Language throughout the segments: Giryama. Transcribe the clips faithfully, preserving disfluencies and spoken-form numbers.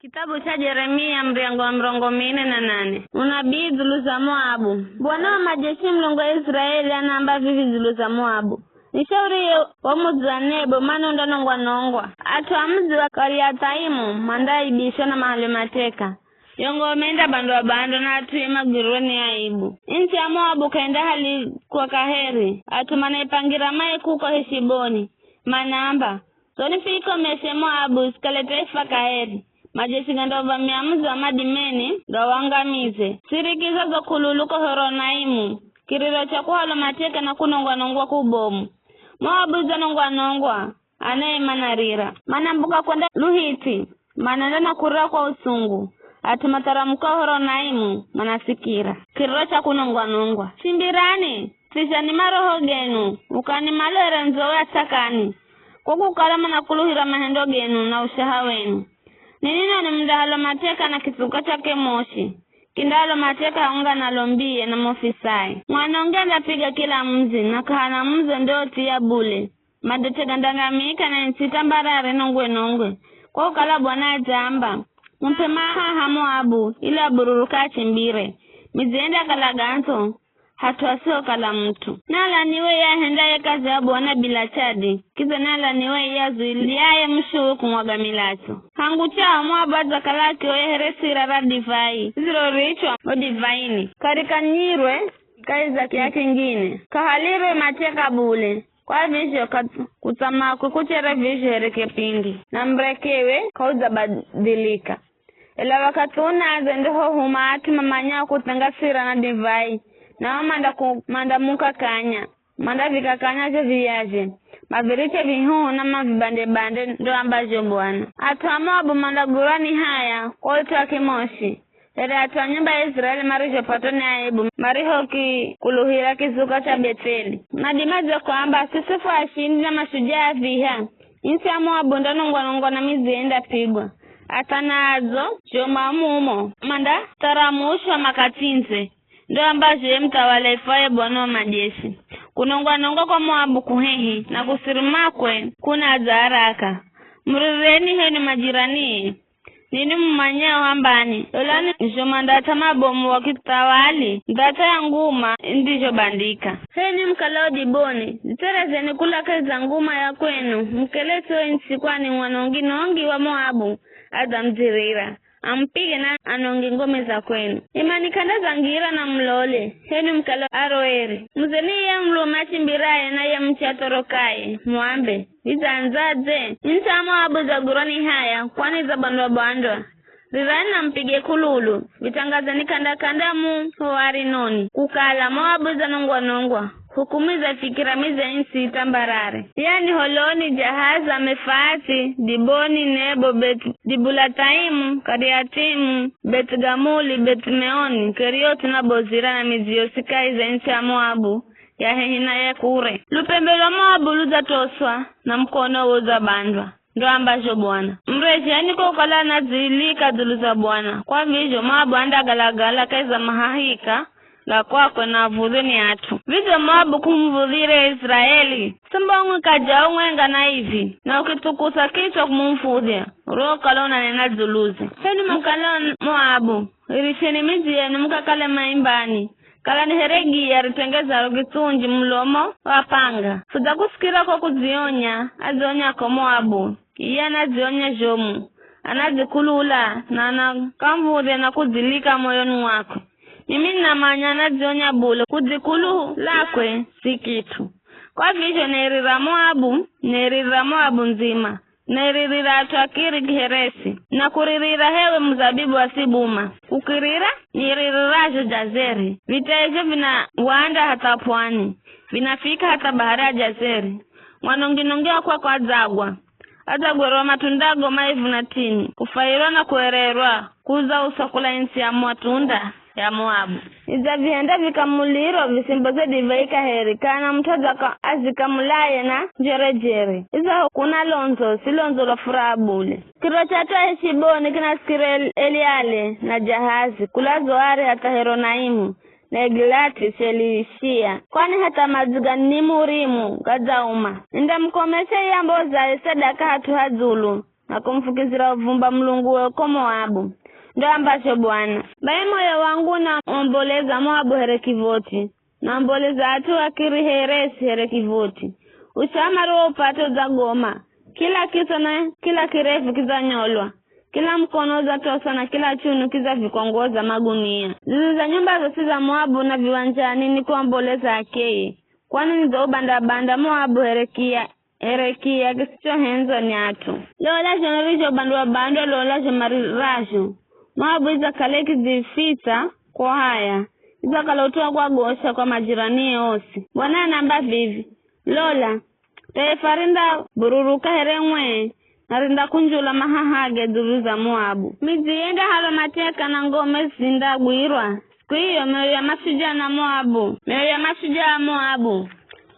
Kitabu cha Jeremia, muryango wa mirongo mine na nane. Unabii dzulu za Moabu. Bwana wa majeshi, Mulungu wa Israeli, anaamba vivi dzulu za Moabu: Nishauriye wo mudzi wa Nebo, mana undanongwa-nongwa. At'u a mudzi wa Kariathaimu mandaaibishwa na mahalwe mateka. Yo ngome indabandwa-bandwa na at'uye magwirwe ni aibu. Ntsi ya Moabu k'aindahalikwa kaheri. At'u manaipangira mai kuko Heshiboni, manaamba, Zo nifikomeshe Moabu isikale taifa kaheri. Majeshi gandauvamia mudzi wa Madimeni, gawangamize. Sirikiza zo k'ululu ko Horonaimu, kiriro cha kuhalwa mateka na kunongwa-nongwa kubomu. Moabu idzanongwa-nongwa, anaima na rira. Manambuka kwenda Luhithi, manenda na kurira kwa usungu. At'u matharamuka Horonaimu manasikira kiriro cha kunongwa-nongwa. Chimbirani, sishani maroho genu, ukani malwere ndzo ya tsakani, kwa kukala manakuluhira mahendo genu na ushaha wenu. Ninwi nanwi mundahalwa mateka na kitsuka cha Kemoshi, kindahalwa mateka haunga na Lombiye na Mofisai. Mwanonge andapiga kila mudzi, na k'ahana mudzi ndotiya bule. Madete gandangamika na ntsi tambarare nongwe-nongwe, kwa kukala Bwana adzaamba, Mup'e mahaha Moabu, ili abururuke achimbire. Midzi yendakala gandzo, hat'u asihokala mut'u. Nalaniwe iye ahendaye kazi ya Bwana bila chadi, kidza nalaniwe iye azuiliaye mushuwi kumwaga milatso. Hangu chao Moabu adzakala akioya here sira ra divai, zirorichwa mo divaini, karikanyirwe kahi za kiya kingine, kahalirwe mateka bule. Kwa vizho ka-, kutsamakwe kuchere vizho here kipindi, na murekewe k'audzabadilika. Ela wakathi unadze ndihohuma at'u mamanyao kuthenga sira na divai, nao manda ku-, mandamuka kanya, mandavika kanya zho viyazhe, maviriche vihuhu na mavibande-bande, ndo ambazho Bwana. At'u a Moabu mandagwirwa ni haya kwa ut'u wa Kemoshi, here at'u a nyumba ya Israeli marizhopatwa ni aibu marihokikuluhira kizuka cha Betheli. Nadimadze kwamba, siswi fu ashindzi na mashujaa viha, ntsi ya Moabu ndanongwa-nongwa na midzi indapigwa. Atha nadzo zho mamumo mandatharamushwa makatindze, ndo ambazho ye muthawali aifwaye Bwana wa majeshi. Kunongwa-nongwa kwa Moabu kuhehi, na kusirimakwe kunadza haraka. Murireni henu majirani, ninwi mumanyao ambani, lolani zho mandatha mabomu wa kithawali, ndatha ya nguma ndizhobandika. H'enwi mukalao Diboni, dzitserezeni kula kahi za nguma ya kwenu, mukelesi yo ntsi, kwani mwanongi-nongi wa Moabu adzamudzirira, amupige na anonge ngome za kwenu. Imani k'anda za ngira na mulole, h'enwi mukalao Aroeri. Muzeni iye mulume achimbiraye na ye muche athorokaye, muambe, Nidzandzadze? Ntsi ya Moabu idzagwirwa ni haya, kwani idzabandwa-bandwa. Rirani na mupige k'ululu, vitangazeni k'anda-k'anda mu ho Arinoni, kukala Moabu idzanongwa-nongwa, hukumu idzafikira midzi ya ntsi tambarare. Yani Holoni, Jahaza, Mefaati, Diboni, Nebo, Beth-, Dibulataimu, Kariatimu, Beth-Gamuli, Beth-Meoni, Kerioti na Bozira na midzi yosi kahi za ntsi ya Moabu, ya hehi na ya kure. Lupembe lwa Moabu ludzatoswa, na mukonowe udzabandwa, ndo ambazho Bwana. Murejeni, kwa kukala anadziilika dzulu za Bwana. Kwa vizho Moabu andagalagala kahi za mahahika ga kwakwe na av̱udhwe ni at'u. Vizho Moabu k'umuv̱udhire Israeli, samba ung'we kaja umwenga na ivi, na ukithukusa kichwa kumumuv̱udhya, uriwo ukala unanena dzuluze. H'enwi mukalao Moabu, irisheni midzi yenu mukakale maimbani, kalani here giya ritengezaro kithunji mulomo wa panga. Fudzakusikira kwa kudzionya, adzionya ko Moabu, iye anadzionya zhomu, anadzikulula na anakamuv̱udhya na kudzilika moyoni mwakwe. Mimi ninamanya anadzionya bule, kudzikululakwe si kit'u. Kwa vizho nairira Moabu, nairira Moabu ndzima, nairirira at'u a Kiri Kiheresi, na kuririra h'ewe muzabibu wa Sibuma. Kukirira niririrazho Jazeri, vita izho vinawanda hatha pwani, vinafika hatha bahari ya Jazeri. Mwanongi-nongi wa kwakwe adzagwa, adzagwerwa matundago maivu na tini, kufairwa na kuererwa, kuza uswa kula ntsi ya matunda ya Moabu. Nidzavihenda vikamuliro visimboze divai kaheri, kana mut'u adzaka-, azikamulaye na njerejere. Izaho kuna londzo, si londzo lwa furaha bule. Kiriro cha at'u a Heshiboni kinasikira El-, Eliale na Jahazi, kula Zoari hatha Heronaimu, na Egilati Shelishia, kwani hatha madzi ga Nimurimu gadzauma. Nindamukomesha iye ambozaye sadaka hat'u ha dzulu, na kumufukizira uvumba mulunguwe uko Moabu. Ndo ambazho Bwana. Bai moyo wangu unaomboleza Moabu here kivoti, naomboleza at'u akiri Heresi here kivoti. Ucha wa mariwa upate udzagoma, kila kitso na kila kirefu kidzanyolwa, kila mukono udzatoswa na kila chunu kidzavikwa nguwo za magunia. Zizi za nyumba zosi za Moabu na viwanjani ni kuomboleza akeye, kwani nidzo ubanda-banda Moabu here kiya, here kiya kisichohendzwa ni at'u. Lola zho marizho bandwa-bandwa, lola zho marirazho. Moabu idzakala ikidzifitsa kwa haya, idzakala ut'u wa kwagosha kwa majiranie osi. Bwana anaamba vivi, lola, taifa rindabururuka here ng'wee, na rindakunjula mahahage dzulu za Moabu. Midzi yendahalwa mateka na ngome zindagwirwa. Siku iyo mioyo ya mashujaa na Moabu, mioyo ya mashujaa a Moabu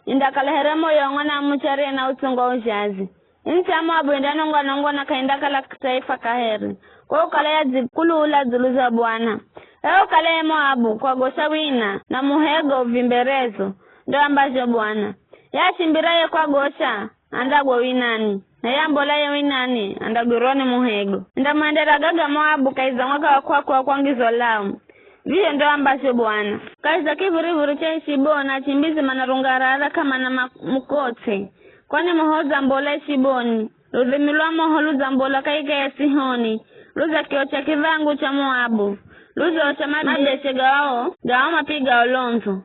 indakala here moyo wa mwanamuche ariye na utsungu wa uzhazi. Ntsi ya Moabu indanongwa-nongwa na k'aindakala taifa kaheri, kwa ukala yadzikuluula dzulu za Bwana. Ewe ukala ye Moabu, kwagosha wina, na muhego uvimbe rezo, ndo ambazho Bwana. Ye ashimbiraye kwagosha, andagwa winani, na ye ambolaye winani, andagwirwa ni muhego. Nindamuhendera gaga Moabu kahi za mwaka wa kwakwe wa kwangizwa lau. Vizho ndo ambazho Bwana. Kahi za kivurivuri cha Heshiboni, achimbizi manarungarara k'amana ma-, mukotse. Kwani moho udzambola Heshiboni, ludhimi lwa moho ludzambola kahikahi ya Sihoni, ludza kio cha kiv̱angu cha Moabu, ludzaosha mabeshe gao, gao mapigao londzo.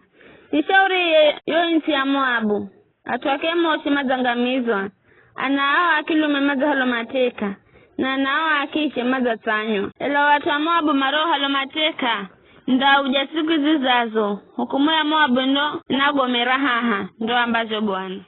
Nishauriye yo ntsi ya Moabu, at'u a Kemoshi madzangamizwa, ana ao a kilume madzahalwa mateka, na ana ao a kiche madzatsanywa. Ela o at'u a Moabu marohalwa mateka, ndauja siku zizazo, hukumu ya Moabu ndo inagomera haha, ndo ambazho Bwana.